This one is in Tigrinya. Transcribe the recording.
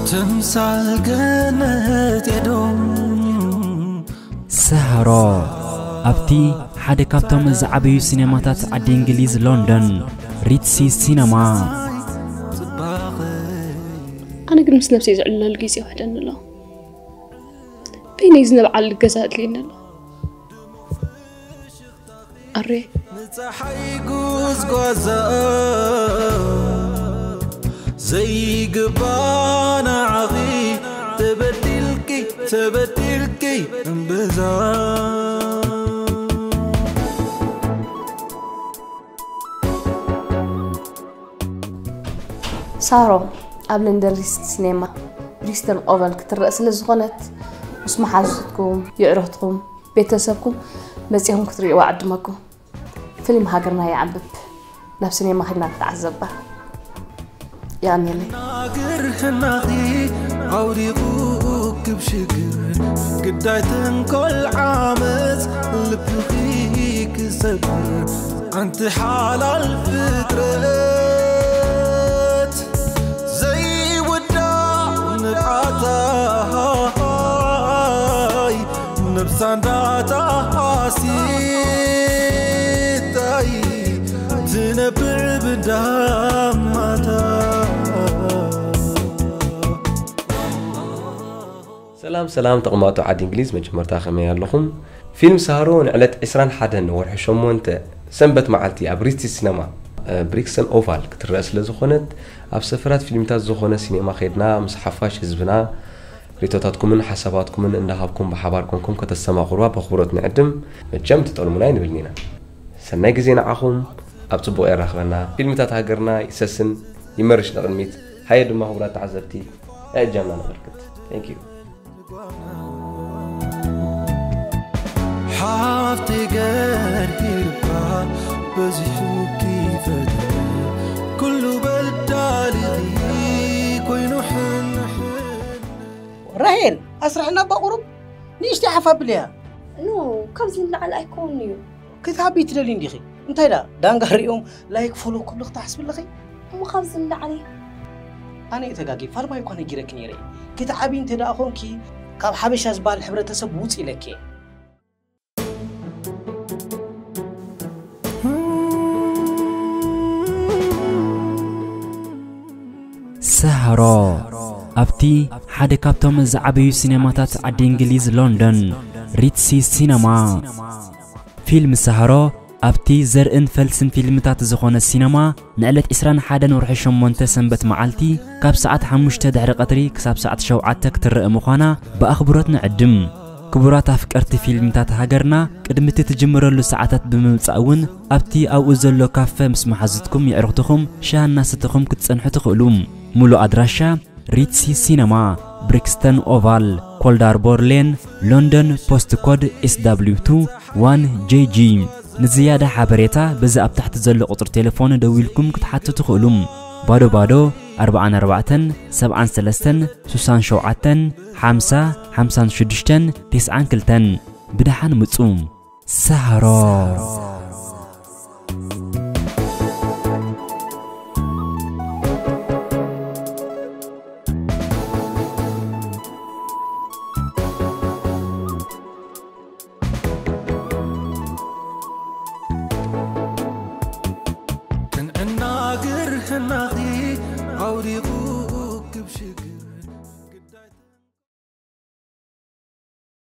ተምሳል ገነት ኤዶም። ሰሃሮ ኣብቲ ሓደ ካብቶም ዝዓበዩ ሲኔማታት ዓዲ እንግሊዝ ሎንደን፣ ሪትሲ ሲነማ። ኣነ ግን ምስ ነብሰይ ዝዕልለሉ ግዜ ይውሕደኒ ኣሎ። በይነይ ዝነብዓሉ ገዛ ኣድልየኒ ኣሎ። ኣሬ ንፀሓይ ጉዝጓዛ ዘይግባና ዓኺ ተበዲልኪ ተበዲልኪ እምብዛ። ሳሮ ኣብ ለንደን ሪስት ሲኔማ ብሪክስተን ኦቨል ክትረእ ስለ ዝኾነት፣ ምስ መሓዙትኩም፣ የዕሩኽትኩም፣ ቤተሰብኩም መጺኹም ክትርእይዋ ዕድመኩም። ፊልም ሃገርና ይዓብብ። ናብ ሲኔማ ኸድና ንተዓዘባ። የቐንየለይ። ናግር ህናኺ ኣውዲቑ ክብ ሽግር ግዳይ ተንኮል ዓመፅ ልብኺ ክሰብር ኣንቲ ሓላል ፍጥረት ዘይውዳእ ንብዓታይ ነብሳ እንዳታሃሲታይ ትነብዕ ብዳማታ። ሰላም ሰላም ተቕማጦ ዓዲ እንግሊዝ፣ መጀመርታ ከመይ ኣለኹም? ፊልም ሳህሮ ንዕለት ዕስራን ሓደን ወርሒ ሸሞንተ ሰንበት መዓልቲ ኣብ ሪትሲ ሲነማ፣ እ፣ ብሪክስተን ኦቫል ክትረአ ስለ ዝኾነት፣ ኣብ ሰፈራት ፊልምታት ዝኾነ ሲኔማ ከይድና ምስ ሓፋሽ ህዝብና ሪቶታትኩምን ሓሳባትኩምን እንዳሃብኩም ብሓባር ኮንኩም ከተስተማቕሩዋ በኽብሮት ንዕድም። መቸም ትጠልሙና ኣይንብልን ኢና። ሰናይ ግዜ ንዓኹም፣ ኣብ ጽቡቕ የራኽበና። ፊልምታት ሃገርና ይሰስን ይመርሽ ንቕድሚት። ሃየ ድማ ክቡራት ተዓዘብቲ፣ ናይ እጃምና ነበርክት። Thank you። ሓፍቲ ገርሂርካ በዚሑኪ ፈተነ ኩሉ በዳሊኺ ኮይኑ ሕንሕን። ራሄል ኣስርሕና እባ ቁሩብ ንእሽተይ ሓፍ ኣብልያ። ኖ፣ ካብዚ ንላዕሊ ኣይከውንን እዩ። ክትሃቢ ትደሊ እንዲኺ? እንታይ ዳ ዳንጋ ሪኦም ላይክ ፎሎ ክብሉ ክትሓስቢ ኣለኺ? እሞ ካብዚ ንላዕሊ ኣነ እየ ተጋጊ ፋልማይ እኳ ነጊረኪ ነይረ። ክትዓቢ እንተ ደኣ ኾንኪ ካብ ሓበሻ ዝበሃል ሕብረተሰብ ውፅ ኢለኪ እየ። ሰሃሮ ኣብቲ ሓደ ካብቶም ዝዓበዩ ሲኔማታት ዓዲ እንግሊዝ ሎንደን፣ ሪትሲ ሲነማ። ፊልም ሰሃሮ ኣብቲ ዘርእን ፈልስን ፊልምታት ዝኾነ ሲነማ ንዕለት ዕስራን ሓደን ወርሒ ሸሞንተ ሰንበት መዓልቲ ካብ ሰዓት ሓሙሽተ ድሕሪ ቀትሪ ክሳብ ሰዓት ሸውዓተ ክትረአ ምዃና ብኣኽብሮት ንዕድም። ክቡራት ኣፍቀርቲ ፊልምታት ሃገርና፣ ቅድሚ እቲ ትጅምረሉ ሰዓታት ብምምጻእ እውን ኣብቲ ኣብኡ ዘሎ ካፈ ምስ መሓዙትኩም የዕሩኽትኹም ሻሂ እናሰተኹም ክትጸንሑ ትኽእሉ። ሙሉእ ኣድራሻ ሪትሲ ሲነማ፣ ብሪክስተን ኦቫል፣ ኮልዳርቦር ሌን፣ ሎንደን፣ ፖስት ኮድ ኤስ ዳብሊው ቱ ዋን ጄ ጂ። ንዝያዳ ሓበሬታ በዚ ኣብ ታሕቲ ዘሎ ቁጽሪ ቴሌፎን ደዊልኩም ክትሓቱ ትኽእሉ። ባዶ ባዶ ኣርባዓን ኣርባዕተን ሰብዓን ሰለስተን ሱሳን ሸውዓተን ሓምሳ ሓምሳን ሽዱሽተን ቴስዓን ክልተን። ብደሓን ምጹ። ሰሃሮ።